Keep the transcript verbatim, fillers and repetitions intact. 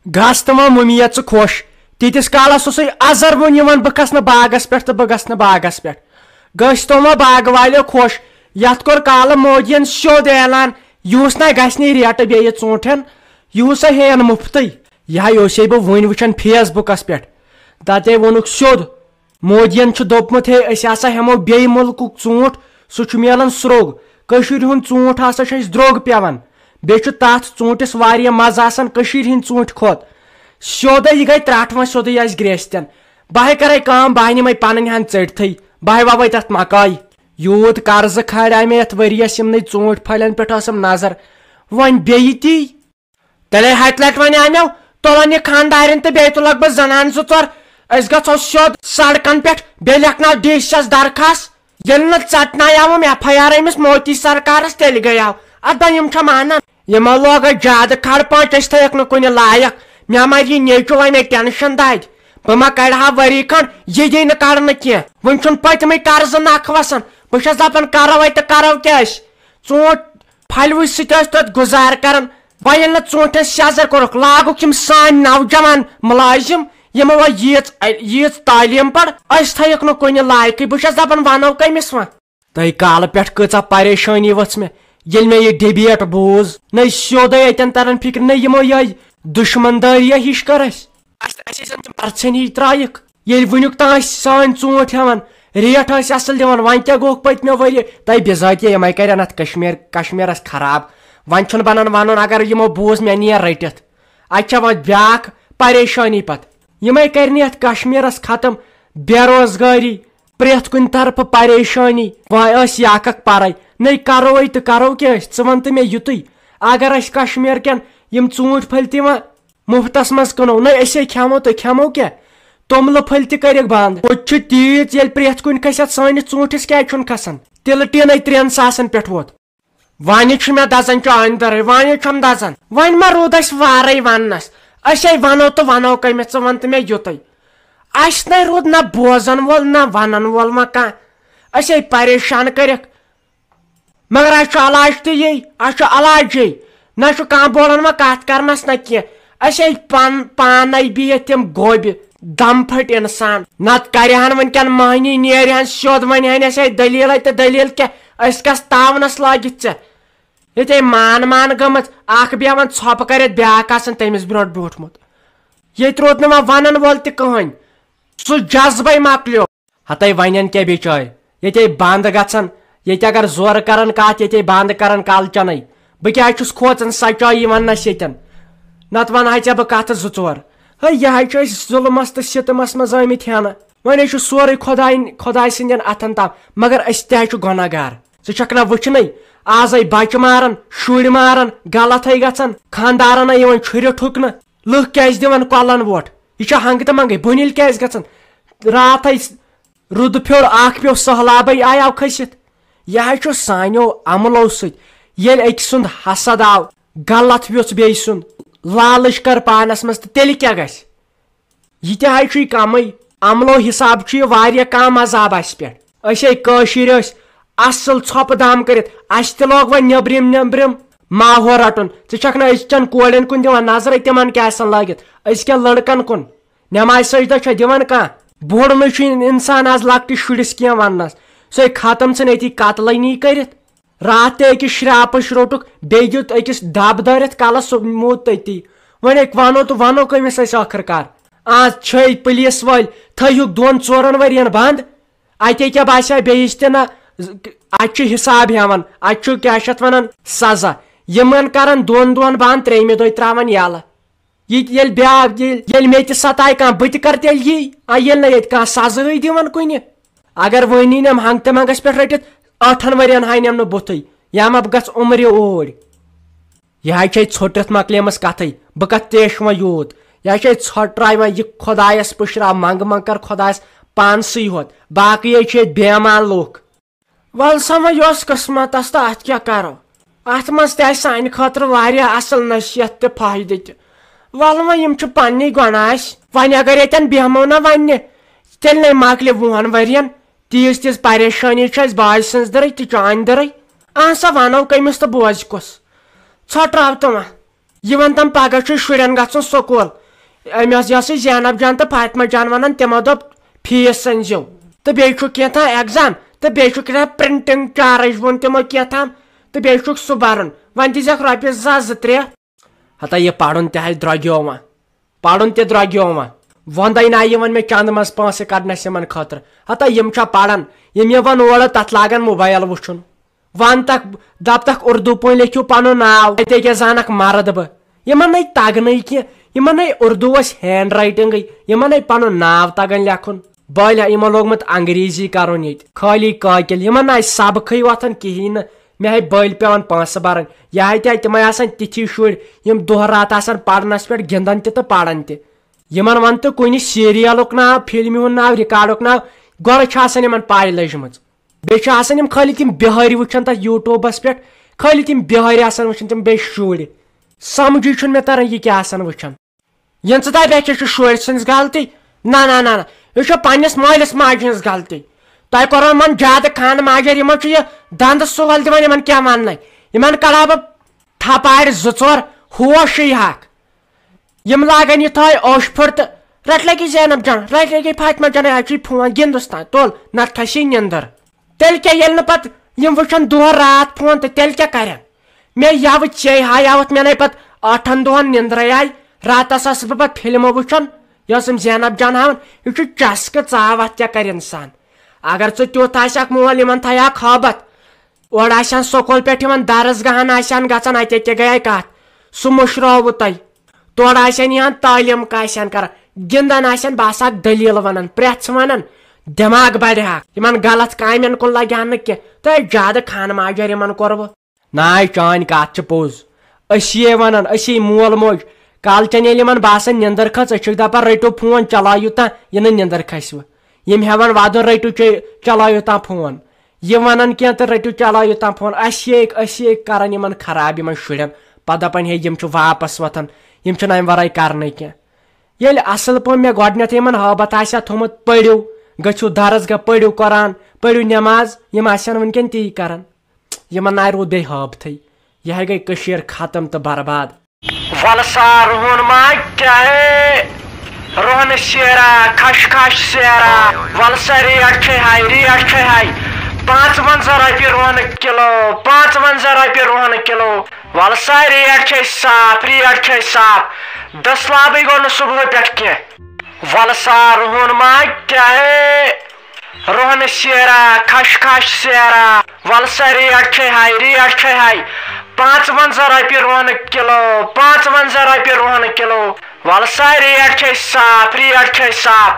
گژھ تہٕ وۄنۍ مُمیا ژٕ خۄش۔ تیٖتِس کالس اوسُے ازر وُن یِوان، بہٕ کھسنہٕ باغس پٮ۪ٹھ تہٕ بہٕ گژھنہٕ باغس پٮ۪ٹھ۔ گٔژھۍ تو وۄنۍ باغہٕ والٮ۪و خۄش۔ یتھ کوٚر کالہٕ مودیَن سیوٚد اعلان، یُہُس نہ گژھِ نہٕ یہِ ریٹہٕ بیٚیہِ ژوٗنٛٹھٮ۪ن، یُہُس ہے ہیٚین مُفتٕے۔ یِہے اوسے بہٕ وُنۍ وٕچھان فیس بُکس پٮ۪ٹھ، تتے ووٚنُکھ سیوٚد، مودیَن چھُ دوٚپمُت، ہے، أسۍ ہسا ہٮ۪مو بیٚیہِ مُلکُک ژوٗنٛٹھ، سُہ چھُ میلان سرٛوگ۔ کٔشیٖرِ ہُنٛد ژوٗنٛٹھ ہسا چھُ اَسہِ درٛوگ پٮ۪وان، بیٚیہِ چھُ تَتھ ژوٗنٛٹھِس واریاہ مَزٕ آسان کٔشیٖرِ ہِنٛدۍ ژوٗنٛٹھِ کھۄتہٕ۔ سیوٚدُے یہِ گٔے ترٛٹھ وۄنۍ سیوٚدُے اَسہِ گرٛیستٮ۪ن۔ بہٕ ہے کَرَے کٲم، بہٕ ہے نِمَے پَنٕنۍ ہَن ژٔٹتھٕے، بہٕ ہے وَوَے تَتھ مَکٲے۔ یوٗت قرضہٕ کھالے مےٚ یَتھ ؤریَس یِمنٕے ژوٗنٛٹھۍ پھلٮ۪ن پٮ۪ٹھ ٲسٕم نظر، وۄنۍ بیٚیہِ تی۔ تیٚلے ہتہِ لٹہِ ونیٛاو مےٚ، تُلن یہِ خانٛدارِنۍ تہٕ بیٚیہِ تُلکھ بہٕ زنان زٕ ژور۔ أسۍ گژھو سیوٚد سڑکن پٮ۪ٹھ، بیٚیہِ لیکھناو ڈی سی یس درخاست۔ ییٚلہِ نہٕ ژٹناوُم ایف آی آر أمِس موتی سرکارس، تیٚلہِ گٔیاو۔ اتھ دۄیِم چھا مانان؟ یِمو لوگ أسۍ زیادٕ کھڑ پانٛچ، أسۍ تھٲیکھ نہٕ کُنہِ لایق۔ مےٚ مر یہِ نیٚچو، وۄنۍ مےٚ ٹینشن دادِ۔ بہٕ ما کڑٕ ہا ؤری کھنڈ، یہِ یی نہٕ کڑنہٕ کینٛہہ۔ وۄنۍ چھُنہٕ پٔتمٕے قرضہٕ نکھٕ وسان۔ بہٕ چھس دپان، کرو ہے تہٕ کرو کیٛاہ أسۍ؟ ژوٗنٛٹھۍ پھلوٕے سۭتۍ ٲسۍ توتہِ گُزار کران۔ وۄنۍ ییٚلہِ نہٕ ژوٗنٛٹھٮ۪ن سیٚزر کوٚرُکھ، لاگُکھ یِم سانۍ نوجوان مُلٲزِم، یِمو وۄنۍ ییٖژ، ییٖژ تعلیٖم پٔر، أسۍ تھٲیِکھ نہٕ کُنہِ لایقٕے۔ بہٕ چھَس دَپان، وَنو کٔمِس وۄنۍ؟ تۄہہِ کالہٕ پٮ۪ٹھ کۭژاہ پریشٲنی ؤژھ مےٚ، ییٚلہِ مےٚ یہِ ڈِبیٹ بوٗز۔ نہ سیوٚدُے اَتٮ۪ن تران فِکرِ، نہ یِمو یِہوٚے دُشمن دٲریہ ہِش کٔر اَسہِ۔ اَسہِ، اَسہِ ٲسۍ یِم پرژھٮ۪ن ہِش ترٛایِکھ۔ ییٚلہِ وٕنیُک تام اَسہِ سٲنۍ ژوٗنٛٹھۍ ہٮ۪وان، ریٹ ٲسۍ اَصٕل دِوان، وۄنۍ کیٛاہ گوٚکھ پٔتمہِ ؤریہِ؟ تۄہہِ بِذٲتی یِمَے کَرن اَتھ کشمیٖر، کشمیٖرَس خراب۔ وۄنۍ چھُنہٕ بَنان وَنُن، اگر یِمو بوٗز، مےٚ نیر رٔٹِتھ۔ اَتہِ چھےٚ وۄنۍ بیٛاکھ پریشٲنی پَتہٕ۔ یِمَے کَرِ نہٕ یَتھ کشمیٖرَس ختم، بے روزگٲری، پرٛٮ۪تھ کُنہِ طرفہٕ پریشٲنی۔ وۄنۍ ٲسۍ یہِ اَکھ اَکھ پَرَے، نَے کَرو ہے تہٕ کَرو کیٛاہ أسۍ؟ ژٕ وَن تہٕ مےٚ یُتُے، اگر اَسہِ کشمیٖر کٮ۪ن یِم ژوٗنٛٹھۍ پھٔلۍ تہِ وۄنۍ مُفتس منٛز کٕنو، نَے أسے کھٮ۪مو تہٕ کھٮ۪مو کیٛاہ؟ توٚملہٕ پھٔلۍ تہِ کٔرِکھ بنٛد۔ ہوٚتہِ چھُ تیٖژ، ییٚلہِ پرٛٮ۪تھ کُنہِ کھسہِ اَتھ سٲنِس ژوٗنٛٹھِس کیٛازِ چھُنہٕ کھسان؟ تِلہٕ ٹیٖنَے ترٛٮ۪ن ساسَن پٮ۪ٹھ ووت۔ وۄنۍ چھُ مےٚ دَزان چانہِ دَرٕے، وۄنۍ چھُم دَزان۔ وۄنۍ ما روٗد اَسہِ وارَے وَننَس؟ أسے وَنو تہٕ وَنو کٔمِس، ژٕ وَن تہٕ مےٚ یُتُے۔ اَسہِ نَے روٗد نہ بوزَن وول نہ وَنَن وول وۄنۍ کانٛہہ۔ أسے پریشان کٔرِکھ۔ مگر اَسہِ چھُ علاج تہِ یی، اَسہِ چھُ علاج یی۔ نہ چھُ کانٛہہ بولان وۄنۍ کَتھ کَرنَس نہ کینٛہہ۔ أسۍ ہے پان-، پانَے بِہِتھ تِم گوبہِ، دَم پھٔٹۍ اِنسان۔ نَتہٕ کَرِہَن وٕنکٮ۪ن مٔہنی، نیرِہَن سیوٚد، وَنہِ ہَن اَسہِ ہے دٔلیٖلَے تہٕ دٔلیٖل کیٛاہ؟ أسۍ کَس تاونَس لٲگِتھ ژےٚ؟ ییٚتہِ ہے مان مان گٔمٕژ، اَکھ بیٚہوان ژھۄپہٕ کٔرِتھ، بیٛاکھ آسان تٔمِس برونٛٹھ بیوٗٹھمُت۔ ییٚتہِ روٗد نہٕ وۄنۍ وَنَن وول تہِ کٕہٕنۍ۔ سُہ جذبَے مۄکلیو۔ ہتے ونن کیٛاہ بیٚیہِ چاے؟ ییٚتے بنٛد گژھن، ییٚتہِ اگر زورٕ کرن کتھ، ییٚتے بنٛد کرن کالچنٕے۔ بہٕ کیٛازِ چھُس کھوژان سچٲیی وننس ییٚتٮ۪ن؟ نتہٕ ونہٕ ہا ژےٚ بہٕ کتھٕ زٕ ژور۔ ہے، یہِ حظ چھِ أسۍ ظُلمس تہٕ ستمس منٛز آمٕتۍ ہٮ۪نہٕ۔ وۄنۍ حظ چھُ سورُے خۄداین، خۄداے سٕنٛدٮ۪ن اتھن تام، مگر أسۍ تہِ حظ چھِ گۄناہ گار۔ ژٕ چھکھ نہ وٕچھنٕے، آزے بچہِ ماران، شُرۍ ماران، غلط ہے گژھان، خاندارن ہے یِوان چھُرِ ٹھُکنہٕ۔ لُکھ کیٛازِ دِوان کۄلن ووٹ؟ یہِ چھا ہنٛگہٕ تہٕ منٛگے؟ بُنِل کیٛازِ گژھان؟ راتھے رُدٕ پھیوٚر اکھ پیوٚو، سٔہلابے آیاو کھٔسِتھ۔ یہِ حظ چھُ سانیو عملو سۭتۍ۔ ییٚلہِ أکۍ سُنٛد حسد آو، غلط ویوٚژھ بیٚیہِ سُنٛد، لالٕچ کٔر پانس منٛز، تہٕ تیٚلہِ کیٛاہ گژھِ؟ یہِ تہِ حظ چھُے کمٕے۔ عملو حساب چھُ یہِ واریاہ کم عذاب اسہِ پٮ۪ٹھ۔ أسۍ ہے کٲشِرۍ ٲسۍ اصل ژھۄپہٕ دام کٔرِتھ، اسہِ تہِ لوگ وۄنۍ نیٚبرِم نیٚبرِم ماحول رٹُن۔ ژٕ چھکھ نہٕ أزچٮ۪ن کورٮ۪ن کُن دِوان نظرے، تِمن کیٛاہ آسن لٲگِتھ، أزکٮ۪ن لڑکن کُن۔ نمازِ سجدہ چھا دِوان کانٛہہ؟ بوٚڑ نہٕ چھُ انسان از لۄکٹِس شُرِس کینٛہہ وننس۔ سُہ ہے ختم ژھٕن أتی قتلٲنی کٔرِتھ۔ راتھ تہِ أکِس شرٛاپٕچ روٚٹُکھ، بیٚیہِ دیُت أکِس دب دٲرِتھ کلس، سُہ موٗد تٔتی۔ وۄنۍ ہے ونو تہٕ ونو کٔمِس أسۍ ٲخٕر کار؟ آز چھے پُلیٖس وٲلۍ، تھٲیہُکھ دۄن ژورن ؤرین بنٛد۔ اتے کیٛاہ باسیٛا بیٚیِس تہِ نہ؟ اتہِ چھُ حساب ہٮ۪وان، اتہِ چھُ کیٛاہ چھِ اتھ ونان، سزا۔ یِمن کران دۄن دۄہن بنٛد، ترٛیٚیمہِ دۄہہِ ترٛاوان یلہٕ۔ یہِ تہِ ییٚلہِ بیٛاکھ، ییٚلہِ، ییٚلہِ مےٚ تہِ ستایہِ کانٛہہ، بہٕ تہِ کرٕ تیٚلہِ یی۔ آ، ییٚلہِ نہٕ ییٚتہِ کانٛہہ سزٲے دِوان کُنہِ۔ اگر وۄنۍ نِنٮ۪م ہنٛگتہٕ منٛگس پٮ۪ٹھ رٔٹِتھ، ٲٹھن ؤرین ہاینٮ۪م نہٕ بُتھٕے، یا ما بہٕ گژھٕ عمرِ اوٗرۍ۔ یہِ حظ چھے ژھوٚٹرِتھ مۄکلیمٕژ کتھٕے، بہٕ کتھ تیش وۄنۍ یوٗت۔ یہِ حظ چھے ژھۄٹراے وۄنۍ، یہِ خۄدایس پُشراو، منٛگہٕ منٛگہٕ کر خۄدایس پانسٕے ہوت، باقٕے حظ چھِ ییٚتہِ بے ایمان لُکھ۔ ول سا وۄنۍ یہِ اوس قٕسمتس تہٕ اتھ کیٛاہ کرو؟ اتھ منٛز تہِ آسہِ سانہِ خٲطرٕ واریاہ اصل نصیحت تہٕ فٲیدٕ تہِ۔ ول وۄنۍ یِم چھِ پننی گۄناہ اسہِ۔ وۄنۍ اگر ییٚتٮ۪ن بیٚہمو نہ وننہِ، تیٚلہِ نے مۄکلہِ وُہن ؤرین۔ تیٖژ تیٖژ پریشٲنی چھِ اسہِ باجہِ سٕنٛز دٔرٕے تہٕ چانہِ دٔرٕے۔ اہن سا ونو کٔمِس تہٕ بوزِ کُس؟ ژھۄٹراو تہٕ وۄنۍ۔ یہِ وَن تَم، پَگاہ چھُ شُرٮ۪ن گژھُن سکوٗل۔ أمۍ ٲس یۄسٕے زینب جان تہٕ فاطمہ جان وَنان، تِمو دوٚپ فیٖس أنۍزیو، تہٕ بیٚیہِ چھُ کینٛہہ تام ایگزام، تہٕ بیٚیہِ چھُ کینٛہہ تام پرنٹنگ چارج ووٚن تِمو کینٛہہ تام، تہٕ بیٚیہِ چھُکھ سُہ بَرُن۔ وۄنۍ دیٖزٮ۪کھ رۄپیَس زٕ زٕ ترٛےٚ۔ ہتا یہِ پَرُن تہِ ہَے درٛوٚگیو وۄنۍ، پَرُن تہِ درٛوٚگیو وۄنۍ۔ وۄندَے نہ یِوان مےٚ چَندٕ منٛز پونٛسہٕ کَڑنَس یِمَن خٲطرٕ۔ ہتا یِم چھا پَران؟ یِم یِوان اورٕ تَتھ لاگان موبایل وٕچھُن۔ وَن تَکھ، دَپ تَکھ اُردو پٲٹھۍ لیکھِو پَنُن ناو، اَتے کیٛاہ زانَکھ مَرٕد بہٕ۔ یِمَن نَے تَگنٕے کینٛہہ، یِمَن نَے اُردوٗوَس ہینڈ رایٹِنٛگٕے، یِمَن نَے پَنُن ناو تَگان لیکھُن۔ بٔلۍ ہا یِمَن لوگمُت انگریزی کَرُن ییٚتہِ، خٲلی کٲکِل۔ یِمَن نَے سبقٕے وۄتھان کِہیٖنۍ نہٕ۔ مےٚ ہے بٔلۍ پٮ۪وان پونٛسہٕ بَرٕنۍ۔ یہِ ہے تہِ، تِمَے آسان تِتھی شُرۍ، یِم دۄہ راتھ آسان پَرنَس پٮ۪ٹھ، گِنٛدان تہِ تہٕ پَران تہِ۔ یِمَن وَن تہٕ کُنہِ سیٖریَلُک ناو، فِلمہِ ہُنٛد ناو، رِکاڈُک ناو، گۄڈٕ چھِ آسان یِمَن پَے لٔجمٕژ۔ بیٚیہِ چھِ آسان یِم خٲلی تِم بِہٲرۍ وٕچھان تَتھ YouTubeَس پٮ۪ٹھ، خٲلی تِم بِہٲرۍ آسان وٕچھان، تِم بیٚیہِ شُرۍ۔ سَمجھٕے چھُنہٕ مےٚ تَران یہِ کیٛاہ آسان وٕچھان۔ یِم ژٕ دَپکھ یہِ چھُ شُرۍ سٕنٛز غلطی؟ نہ، نہ، نہ، نہ، یہِ چھُ پنٛنِس مٲلِس ماجہِ ہٕنٛز غلطی۔ تۄہہِ کوٚروٕ یِمَن زیادٕ خانہٕ ماجہِ، یِمَن چھُ یہِ دَنٛدٕ سُل دِوان، یِمَن کیٛاہ وَننَے؟ یِمَن کَڑٕ ہا بہٕ تھپارِ زٕ ژور، ہوش یی ہاکھ۔ یِم لاگن یہِ تھٲے اوش پھٔر تہٕ رَٹہِ لَگہِ زینب جان، رَٹہِ لَگہِ فاطمہ جان، اَتہِ چھُے فون گِنٛدُس تام، تُل، نَتہٕ کھَسی نِندٕر۔ تیٚلہِ کیٛاہ، ییٚلہِ نہٕ پَتہٕ یِم وٕچھن دۄہ راتھ فون تہٕ تیٚلہِ کیٛاہ کَرن؟ مےٚ یَوٕ چے ہا یَوَتھ، مےٚ نَے پَتہٕ ٲٹھَن دۄہَن نِندرَے آے، راتَس آسہٕ بہٕ پَتہٕ فِلمہٕ وٕچھان، یۄس یِم زینب جان ہاوان، یہِ چھُ چَسکہٕ ژاو، اَتھ کیٛاہ کَرِ اِنسان؟ اگر ژٕ تیُتھ آسہِ اَکھ مول، یِمَن تھایہِ ہا خٲبَت، اورٕ آسہِ ہن سکوٗل پٮ۪ٹھ یِوان، درس گاہن آسہِ ہن گژھان، اتے تہِ گٔیے کتھ، سُہ مٔشراوٕ تۄہہِ۔ تورٕ آسہِ ہن یِوان تعلیٖم کانٛہہ آسہِ ہن کران، گِنٛدان آسہِ ہن، بہٕ آسہٕ اکھ دٔلیٖل ونان، پرٛٮ۪ژھ ونان، دٮ۪ماغ بڑِ ہا، یِمن غلط کامٮ۪ن کُن لگہِ ہا نہٕ کینٛہہ۔ تۄہہِ زیادٕ خانہٕ ماجر یِمن کوٚروٕ۔ ناے، چٲنۍ کتھ چھِ پوٚز۔ أسی یے ونان، أسی مول موج، کالچن ییٚلہِ یِمن باسان نِندٕر کھٔژ، أسۍ چھِکھ دپان، رٔٹِو فون، چلٲیِو تہٕ یہِ نہٕ نِندٕر کھسِوٕ۔ یِم ہٮ۪وان ودُن، رٔٹِو چے-، چلٲیِو تام فون۔ یہِ ونان کینٛہہ تہٕ رٔٹِو چلٲیِو تام فون۔ اَسہِ یے، أسۍ یے کران یِمن خراب، یِمن شُرٮ۪ن۔ پتہٕ دپان، ہے، یِم چھِ واپس وۄتھان، یِم چھِنہٕ امہِ ورٲے کرنٕے کینٛہہ۔ ییٚلہِ اصل پٲٹھۍ مےٚ گۄڈٕنیتھٕے یِمن ہٲبتھ آسہِ ہا تھوٚمُت، پٔرِو، گٔژھِو درس گاہ، پٔرِو قرآن، پٔرِو نٮ۪ماز، یِم آسہِ ہن وٕنکیٚن تی کران۔ یِمن ناے روٗد بیٚیہِ ہٲبتھٕے۔ یہِ ہے گٔے کٔشیٖر ختم تہٕ برباد۔ ولہٕ سا رُہُن ما کیٛاہ ہے؟ رُہنہٕ سیرا، کھش کھش سیرا۔ ولہٕ سا ریٹ چھے ہاے، ریٹ چھے ہاے۔ پانٛژوَنٛزاہ رۄپیہِ رُہنہٕ کِلو، پانٛژوَنٛزاہ رۄپیہِ رُہنہٕ کِلو۔ ولہٕ سا ریٹ چھے صاف، ریٹ چھے صاف۔ دٔسلابٕے گوٚو نہٕ صُبحٲے پٮ۪ٹھ کینٛہہ۔ ولہٕ سا رُہُن ما کیٛاہ ہے؟ رُہنہٕ سیرا، کھش کھش سیرا۔ ولہٕ سا ریٹ چھے ہاے، ریٹ چھے ہاے۔ پانٛژوَنٛزاہ رۄپیہِ رُہنہٕ کِلو، پانٛژوَنٛزاہ رۄپیہِ رُہنہٕ کِلو۔ ولہٕ سا ریٹ چھے صاف، ریٹ چھے صاف۔